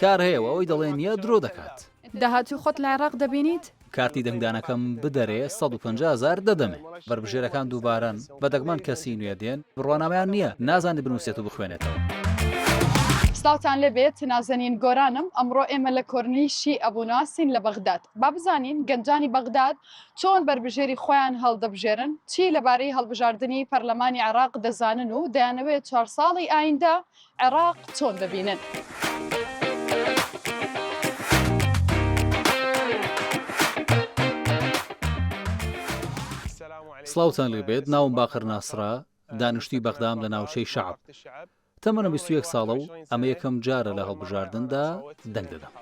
کار هەیە و ئەوەی دەڵێ نییە درۆ دەکات. داهاتووی خۆت لە عێراق دەبینیت؟ کارتی دەنگدانەکەم بدەرێ 150 هەزار دەدەمێ. بەربژێرەکان دووبارەن، بە دەگمەن کەسی نوێ دێن، بڕوانامەیان نییە، نازانێت بنووسێت و بخوێنێتەوە. سڵاوتان لێبێت نازەنین گۆرانم ئەمڕۆ ئێمە لە کۆرنیشی ئەبوناسین لە بەغداد با بزانین گەنجانی بەغداد چۆن بەربژێری خۆیان هەڵدەبژێرن چی لەبارەی هەڵبژاردنی پەرلەمانی عێراق دەزانن و دەیانەوێت چوار ساڵی ئایندە عێراق چۆن دەبینن؟ سڵاوتان لێبێت ناوم باقر ناسرە دانیشتووی بەغدام لە ناوچەی شەعب تەمەنم 21 ساڵە و ئەمە یەکەم جارە لە هەڵبژاردندا دەنگ دەدەم.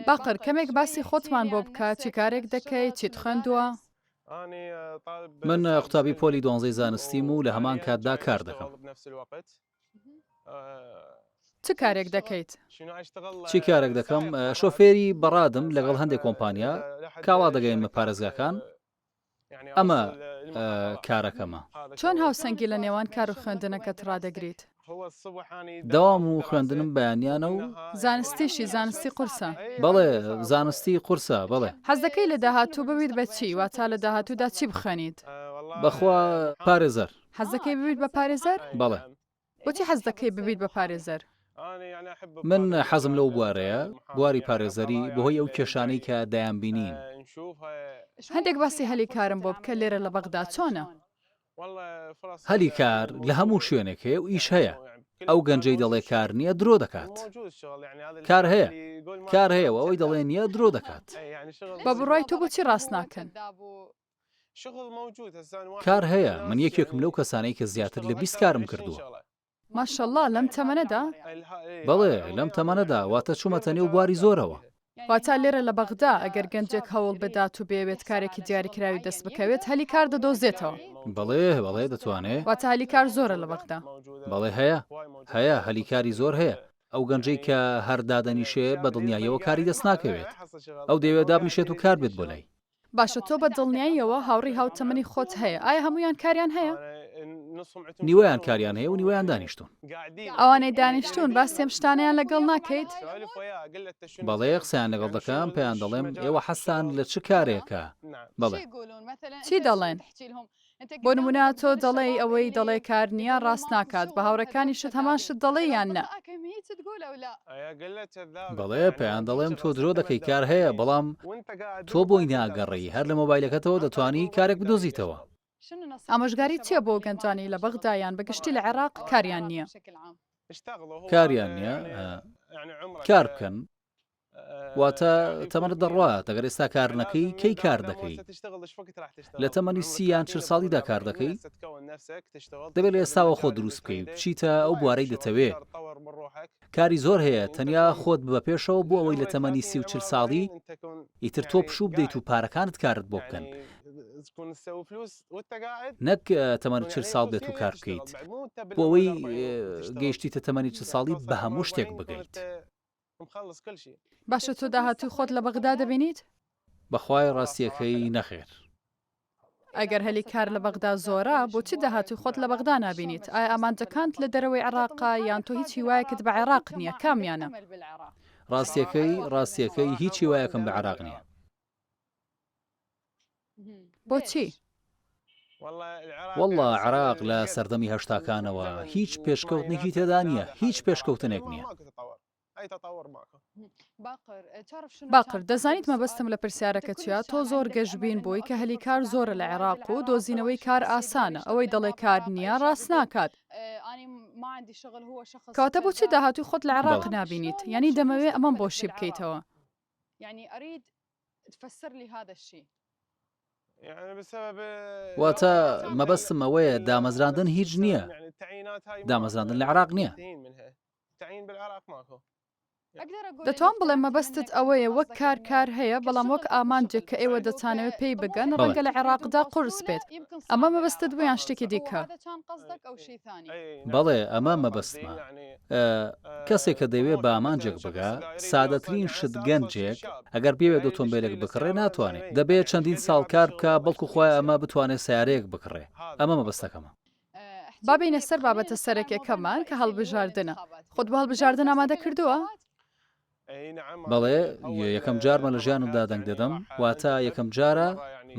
باقر، کەمێک باسی خۆتمان بۆ بکە، چ کارێک دەکەی، چیت خوێندووە؟ من قوتابی پۆلی دوانزەی زانستیم و لە هەمان کاتدا کار دەکەم. چ کارێک دەکەیت؟ چی کارێک دەکەم؟ شۆفێری بەڕادم لەگەڵ هەندێک کۆمپانیا، کاڵا دەگەیەنمە پارێزگاکان، ئەمە کارەکەمە. چۆن هاوسەنگی لە نێوان کار و خوێندنەکەت ڕادەگریت؟ دەوام و خوێندنم بەیانیانە و. زانستیشی، زانستی قورسە. بەڵێ، زانستی قورسە، بەڵێ. حەز دەکەی لە داهاتوو ببیت بە چی؟ واتا لە داهاتوودا چی بخوێنیت؟ بەخوا پارێزەر. حەز دەکەی ببیت بە پارێزەر؟ بەڵێ. بۆچی حەز دەکەی ببیت بە پارێزەر؟ من حەزم لەو بوارەیە، بواری پارێزەری، بەهۆی ئەو کێشانەی کە دەیانبینین. هەندێک باسی هەلی کارم بۆ بکە لێرە لە بەغدا چۆنە؟ هەلی کار لە هەموو شوێنێک هەیە و ئیش هەیە، ئەو گەنجەی دەڵێ کار نییە درۆ دەکات. کار هەیە، کار هەیە و ئەوەی دەڵێ نییە درۆ دەکات. بە بڕوای تۆ بۆچی ڕاست ناکەن؟ کار هەیە، من یەکێکم لەو کەسانەی کە زیاتر لە 20 کارم کردووە. ماشەڵڵا لەم تەمەنەدا؟ بەڵێ لەم تەمەنەدا، واتە چوومەتە نێو بواری زۆرەوە. واتە لێرە لە بەغدا ئەگەر گەنجێک هەوڵ بدات و بەیەوێت کارێکی دیاریکراوی دەست بکەوێت هەلی کار دەدۆزێتەوە. بەڵێ بەڵێ دەتوانێ. واتە هەلی کار زۆرە لە بەغدا. بەڵێ هەیە، هەیە هەلی کاری زۆر هەیە. ئەو گەنجەی کە هەر دادەنیشێ بە دڵنیاییەوە کاری دەست ناکەوێت. ئەو دەیەوێت دابنیشێت و کار بێت بۆ لای. باشە تۆ بە دڵنیاییەوە هاوڕێی هاوتەمەنی خۆت هەیە، ئایا هەموویان کاریان هەیە؟ نیوەیان کاریان هەیە و نیوەیان دانیشتوون. ئەوانەی دانیشتوون باسی ئەم شتانەیان لەگەڵ ناکەیت؟ بەڵێ قسەیان لەگەڵ دەکەم، پێیان دەڵێم ئێوە حەزتان لە چ کارێکە؟ بەڵێ. چی دەڵێن؟ بۆ نمونە تۆ دەڵێی ئەوەی دەڵێ کار نییە ڕاست ناکات بە هاوڕێکانیشت هەمان شت دەڵێی یان نا؟ بەڵێ پێیان دەڵێم تۆ درۆ دەکەی کار هەیە بەڵام تۆ بۆی ناگەڕێی هەر لە مۆبایلەکەتەوە دەتوانی کارێک بدۆزیتەوە. ئامۆژگاریت چییە بۆ گەنجانی لە بەغدا یان بە گشتی لە عێراق کاریان نییە؟ کاریان نییە کار بکەن واتە تەمەنت دەڕوات ئەگەر ئێستا کار نەکەی کەی کار دەکەی لە تەمەنی سی یان چل ساڵیدا کار دەکەی دەبێت لە ئێستاوە خۆ دروست بکەی بچیتە ئەو بوارەی دەتەوێ کاری زۆر هەیە تەنیا خۆت ببە پێشەوە بۆ ئەوەی لە تەمەنی سی و چل ساڵی ئیتر تۆ پشوو بدەیت و پارەکانت کارت بۆ بکەن نەک تەمەنت چل ساڵ بێت و کار بکەیت بۆ ئەوەی گەیشتیتە تەمەنی چل ساڵی بە هەموو شتێک بگەیت. باشە تۆ داهاتووی خۆت لە بەغدا دەبینیت؟ بەخوای ڕاستیەکەی نەخێر. ئەگەر هەلی کار لە بەغدا زۆرە، بۆچی داهاتووی خۆت لە بەغدا نابینیت؟ ئایا ئامانجەکانت لە دەرەوەی عێراقە یان تۆ هیچ هیوایەکت بە عێراق نییە، کامیانە؟ ڕاستیەکەی ڕاستیەکەی هیچ هیوایەکم بە عێراق نییە. بۆچی؟ وەڵڵا عێراق لە سەردەمی هەشتاکانەوە هیچ پێشکەوتنێکی تێدا نییە، هیچ پێشکەوتنێک نییە. باقر، دەزانیت مەبەستم لە پرسیارەکە چییە؟ تۆ زۆر گەشبین بووی کە هەلی کار زۆرە لە عێراق و دۆزینەوەی کار ئاسانە، ئەوەی دەڵێ کار نییە ڕاست ناکات. کەواتە بۆچی داهاتووی خۆت لە عێراق نابینیت؟ یانی دەمەوێ ئەمەم بۆ شی بکەیتەوە. واتە مەبەستم ئەوەیە دامەزراندن هیچ نییە، دامەزراندن لە عێراق نییە. دەتوانم بڵێم مەبەستت ئەوەیە وەک کار کار هەیە، بەڵام وەک ئامانجێک کە ئێوە دەتانەوێت پێی بگەن ڕەنگە لە عێراقدا قورس بێت. ئەمە مەبەستت بوو یان شتێکی دیکە؟ بەڵێ ئەمە مەبەستمە. کەسێک کە دەیەوێت بە ئامانجێک بگا، سادەترین شت گەنجێک ئەگەر بیەوێت ئۆتۆمبێلێک بکڕێ ناتوانێ، دەبێ چەندین ساڵ کار بکا بەڵکو خوایە ئەمە بتوانێ سەیارەیەک بکڕێ. ئەمە مەبەستەکەمە. با بێینە سەر بابەتە سەرەکیەکەمان کە هەڵبژاردنە. خۆت بۆ هەڵبژاردن ئامادە کردووە؟ بەڵێ، یەکەم جارمە لە ژیانمدا دەنگ دەدەم، واتە یەکەم جارە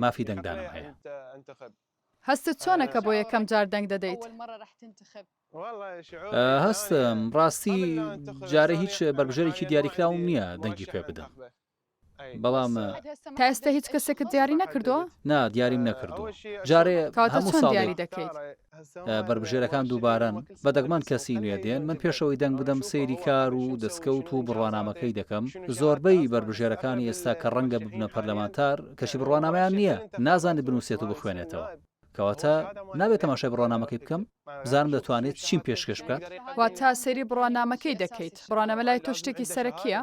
مافی دەنگدانم هەیە. هەستت چۆنە کە بۆ یەکەم جار دەنگ دەدەیت؟ هەستم، ڕاستی جارێ هیچ بەربژێرێکی دیاریکراوم نییە دەنگی پێ بدەم. بەڵام. تا ئێستا هیچ کەسێکت دیاری نەکردووە؟ نا دیاریم نەکردووە. جارێ کەواتە هەموو چۆن ساڵێک دیاری دەکەیت؟ بەربژێرەکان دووبارەن، بە دەگمەن کەسی نوێ دێن، من پێش ئەوەی دەنگ بدەم سەیری کار و دەستکەوت و بڕوانامەکەی دەکەم، زۆربەی بەربژێرەکانی ئێستا کە ڕەنگە ببنە پەرلەمانتار کەچی بڕوانامەیان نییە، نازانێت بنووسێت و بخوێنێتەوە. کەواتە نابێت تەماشای بڕوانامەکەی بکەم بزانم دەتوانێت چیم پێشکەش بکات؟ واتە سەیری بڕوانامەکەی دەکەیت. بڕوانامە لای تۆ شتێکی سەرەکییە؟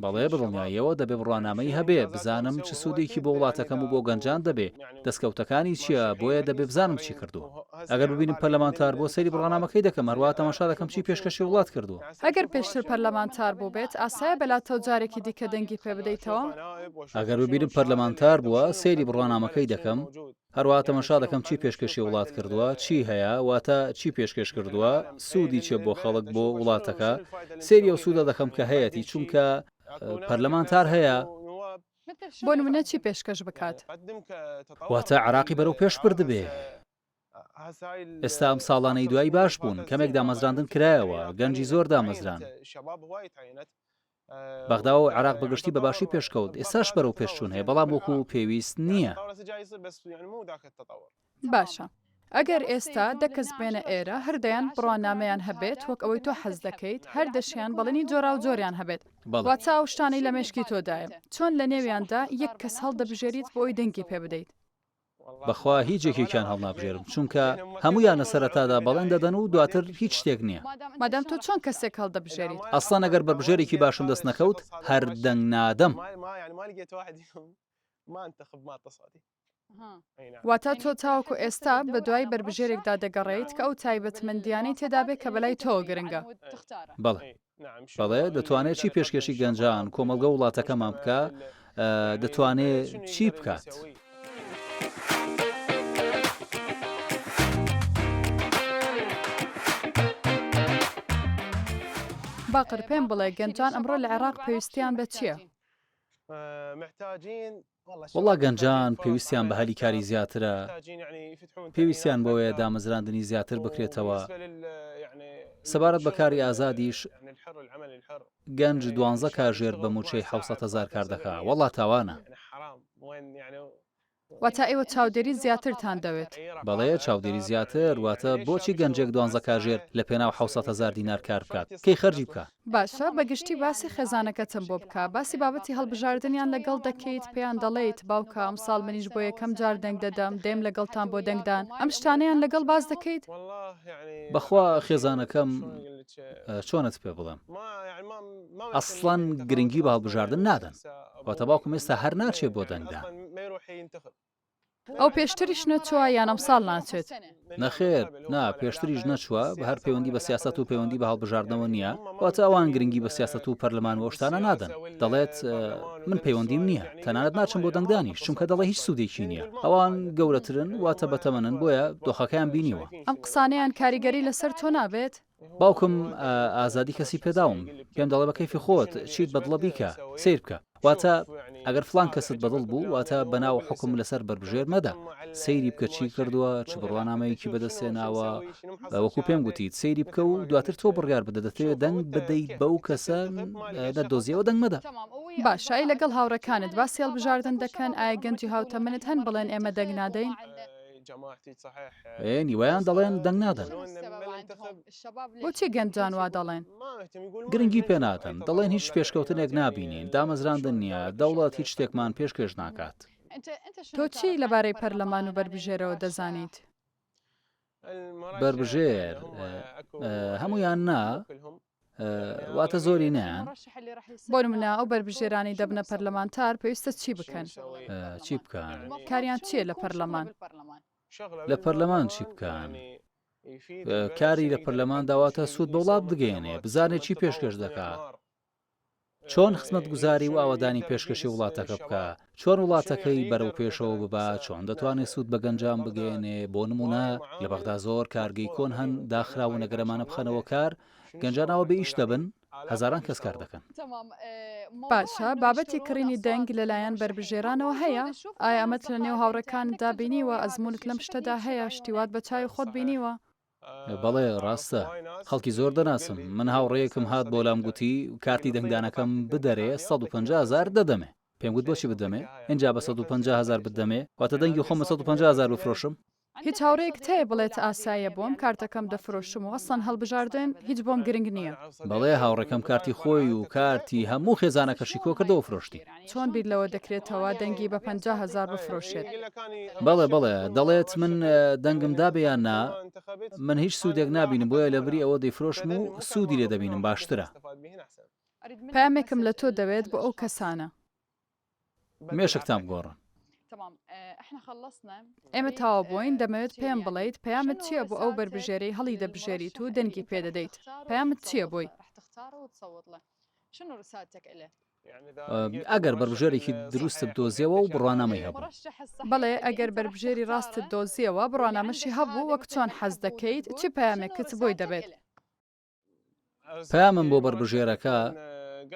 بەڵێ بەدڵنیاییەوە دەبێ بڕوانامەی هەبێ، بزانم چ سوودێکی بۆ وڵاتەکەم و بۆ گەنجان دەبێ، دەستکەوتەکانی چییە، بۆیە دەبێ بزانم چی کردووە. ئەگەر ببینم پەرلەمانتار بووە سەیری بڕوانامەکەی دەکەم، هەروەها تەماشا دەکەم چی پێشکەشی وڵات کردووە. ئەگەر پێشتر پەرلەمانتار بووبێت، ئاسایە بەلاتەوە جارێکی دیکە دەنگی پێ بدەیتەوە؟ ئەگەر ببینم پەرلەمانتار بووە، سەیری بڕوانامەکەی دەکەم، هەروەها تەماشا دەکەم چی پێشکەشی وڵات کردووە، چی هەیە، واتە چی پێشکەش کردووە، سوودی چیە بۆ خەڵک، بۆ وڵاتەکە، سەیری ئەو سوودە دەکەم کە هەیەتی، چونکە پەرلەمانتار هەیە. بۆ نموونە چی پێشکەش بکات؟ واتە عێراقی بەرەو پێش بردبێ. ئێستا ئەم ساڵانەی دوایی باش بوون، کەمێک دامەزراندن کرایەوە، گەنجی زۆر دامەزران. بەغدا و عێراق بەگشتی بە باشی پێشکەوت، ئێستاش بەرەو پێشچوون هەیە، بەڵام وەکو پێویست نییە. باشە ئەگەر ئێستا دە کەس بێنە ئێرە هەر دەیان بڕوانامەیان هەبێت وەک ئەوەی تۆ حەز دەکەیت، هەر دەشیان بەڵێنی جۆراوجۆریان هەبێت، واتە ئەو شتانەی لە مێشکی تۆدایە، چۆن لە نێویاندا یەک کەس هەڵدەبژێریت بۆ ئەوەی دەنگی پێ بدەیت؟ بەخوا هیچ یەکێکیان هەڵنابژێرم چونکە هەموویان لە سەرەتادا بەڵێن دەدەن و دواتر هیچ شتێک نییە. مادام تۆ چۆن کەسێک هەڵدەبژێریت؟ ئەسڵەن ئەگەر بەربژێرێکی باشم دەست نەکەوت هەر دەنگ نادەم. واتە تۆ تاوەکو ئێستا بەدوای بەربژێرێکدا دەگەڕێیت کە ئەو تایبەتمەندییانەی تێدابێ کە بەلای تۆوە گرنگە. بەڵێ. بەڵێ دەتوانێت چی پێشکێشی گەنجان، کۆمەڵگە و وڵاتەکەمان بکا، دەتوانێ چی بکات؟ باقر پێم بڵێ گەنجان ئەمڕۆ لە عێراق پێویستیان بە چییە؟ وەڵا گەنجان پێویستیان بە هەلی کاری زیاترە، پێویستیان بەوەیە دامەزراندنی زیاتر بکرێتەوە. سەبارەت بە کاری ئازادیش، گەنج دوانزە کاژێر بە مووچەی 700 هەزار کار دەکا، وەڵا تاوانە. واتە ئێوە چاودێری زیاترتان دەوێت؟ بەڵێ چاودێری زیاتر، واتە بۆچی گەنجێک دوانزە کاژێر لە پێناو 700 هەزار دینار کار بکات، کەی خەرجی بکا؟ باشە بە گشتی باسی خێزانەکەتم بۆ بکە، باسی بابەتی هەڵبژاردنیان لەگەڵ دەکەیت، پێیان دەڵێیت باوکە ئەمساڵ منیش بۆ یەکەم جار دەنگ دەدەم، دێم لەگەڵتان بۆ دەنگدان، ئەم شتانەیان لەگەڵ باس دەکەیت؟ بەخوا خێزانەکەم چۆنت پێ بڵێم ئەسڵەن گرنگی بە هەڵبژاردن نادەن، واتە باوکم ئێستا هەر ناچێ بۆ دەنگدان. ئەو پێشتریش نەچووە یان ئەمساڵ ناچێت؟ نەخێر، نا، پێشتریش نەچووە، هەر پەیوەندی بە سیاسەت و پەیوەندی بە هەڵبژاردنەوە نییە، واتە ئەوان گرنگی بە سیاسەت و پەرلەمان و ئەو شتانە نادەن، دەڵێت من پەیوەندیم نییە، تەنانەت ناچم بۆ دەنگدانیش، چونکە دەڵێ هیچ سوودێکی نییە، ئەوان گەورەترن، واتە بەتەمەنن، بۆیە دۆخەکەیان بینیوە. ئەم قسانەیان کاریگەری لەسەر تۆ نابێت؟ باوکم ئازادی کەسی پێداوم، پێم دەڵێ بە کەیفی خۆت چیت بەدڵە بیکە، سەیر بکە. واتە ئەگەر فڵان کەست بەدڵ بوو، واتە بەناو حوکم لەسەر بەربژێر مەدە، سەیری بکە چی کردووە، چ بڕوانامەیەکی بەدەستهێناوە، وەکو پێم گوتیت سەیری بکە و دواتر تۆ بڕیار بدە دەتەوێت دەنگ بدەیت بەو کەسە نەتدۆزیەوە دەنگ مەدە. باشە ئەی لەگەڵ هاوڕێکانت باسی هەڵبژاردن دەکەن، ئایا گەنجی هاوتەمەنت هەن بڵێن ئێمە دەنگ نادەین؟ ئێ نیوەیان دەڵێن دەنگ نادەن. بۆچی گەنجان وا دەڵێن؟ گرنگی پێ نادەن، دەڵێن هیچ پێشکەوتنێک نابینین، دامەزراندن نییە، دەوڵەت هیچ شتێکمان پێشکێش ناکات. تۆ چی لەبارەی پەرلەمان و بەربژێرەوە دەزانیت؟ بەربژێر، هەموویان نا. واتە زۆری نیان. بۆ نمونە ئەو بەربژێرانەی دەبنە پەرلەمانتار پێویستە چی بکەن؟ چی بکەن؟ کاریان چییە لە پەرلەمان؟ لە پەرلەمان چی بکەن؟ کاری لە پەرلەماندا واتە سوود بە وڵات بگەیەنێ، بزانێ چی پێشکەش دەکا، چۆن خزمەتگوزاری و ئاوەدانی پێشکەشی وڵاتەکە بکا، چۆن وڵاتەکەی بەرەو پێشەوە ببا، چۆن دەتوانێ سوود بە گەنجان بگەیەنێ، بۆ نموونە لە بەغدا زۆر کارگەی کۆن هەن داخراون ئەگەر ئەمانە بخەنەوە کار، گەنجان ئاوا بێ ئیش دەبن، هەزاران کەس کار دەکەن. باشە بابەتی کڕینی دەنگ لەلایەن بەربژێرانەوە هەیە؟ ئایا ئەمەت لەنێو هاوڕێکانتدا بینیوە، ئەزموونت لەم شتەدا هەیە، شتی وات بە چاوی خۆت بینیوە؟ بەڵێ ڕاستە، خەڵکی زۆر دەناسم، من هاوڕێیەکم هات بۆ لام گوتی کارتی دەنگدانەکەم بدەرێ 150 هەزار دەدەمێ، پێم گوت بۆچی بدەمێ؟ ئینجا بە 150 هەزار بتدەمێ، واتە دەنگی خۆم بە 150 هەزار بفرۆشم؟ هیچ هاوڕێیەکت هەیە بڵێت ئاساییە بۆم کارتەکەم دەفرۆشم و ئەسڵەن هەڵبژاردن هیچ بۆم گرنگ نییە؟ بەڵێ هاوڕێکەم کارتی خۆی و کارتی هەموو خێزانەکەشی کۆکردەوە فرۆشتی. چۆن بیر لەوە دەکرێتەوە دەنگی بە 50 هەزار بفرۆشێت؟ بەڵێ بەڵێ دەڵێت من دەنگم دابێ یان نا من هیچ سوودێک نابینم بۆیە لەبری ئەوە دەیفرۆشم و سوودی لێ دەبینم باشترە. پەیامێکم لە تۆ دەوێت بۆ ئەو کەسانە. مێشکتان بگۆڕن. ئێمە تەواو بووین، دەمەوێت پێم بڵێیت پەیامت چییە بۆ ئەو بەربژێرەی هەڵیدەبژێریت و دەنگی پێدەدەیت؟ پەیامت چییە بۆی؟ ئەگەر بەربژێرێکی دروستت دۆزیەوە و بڕوانامەی هەبوو. بەڵێ، ئەگەر بەربژێری ڕاستت دۆزیەوە، بڕوانامەشی هەبوو، وەک چۆن حەز دەکەیت، چ پەیامێکت بۆی دەبێت؟ پەیامم بۆ بەربژێرەکە،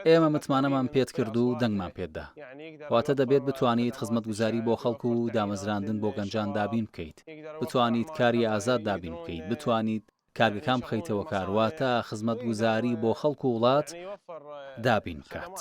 ئێمە متمانەمان پێت کرد و دەنگمان پێت دا. واتە دەبێت بتوانیت خزمەتگوزاری بۆ خەڵک و دامەزراندن بۆ گەنجان دابین بکەیت، بتوانیت کاری ئازاد دابین بکەیت، بتوانیت کارگەکان بخەیتەوە کار، واتە خزمەتگوزاری بۆ خەڵک و وڵات دابین بکات.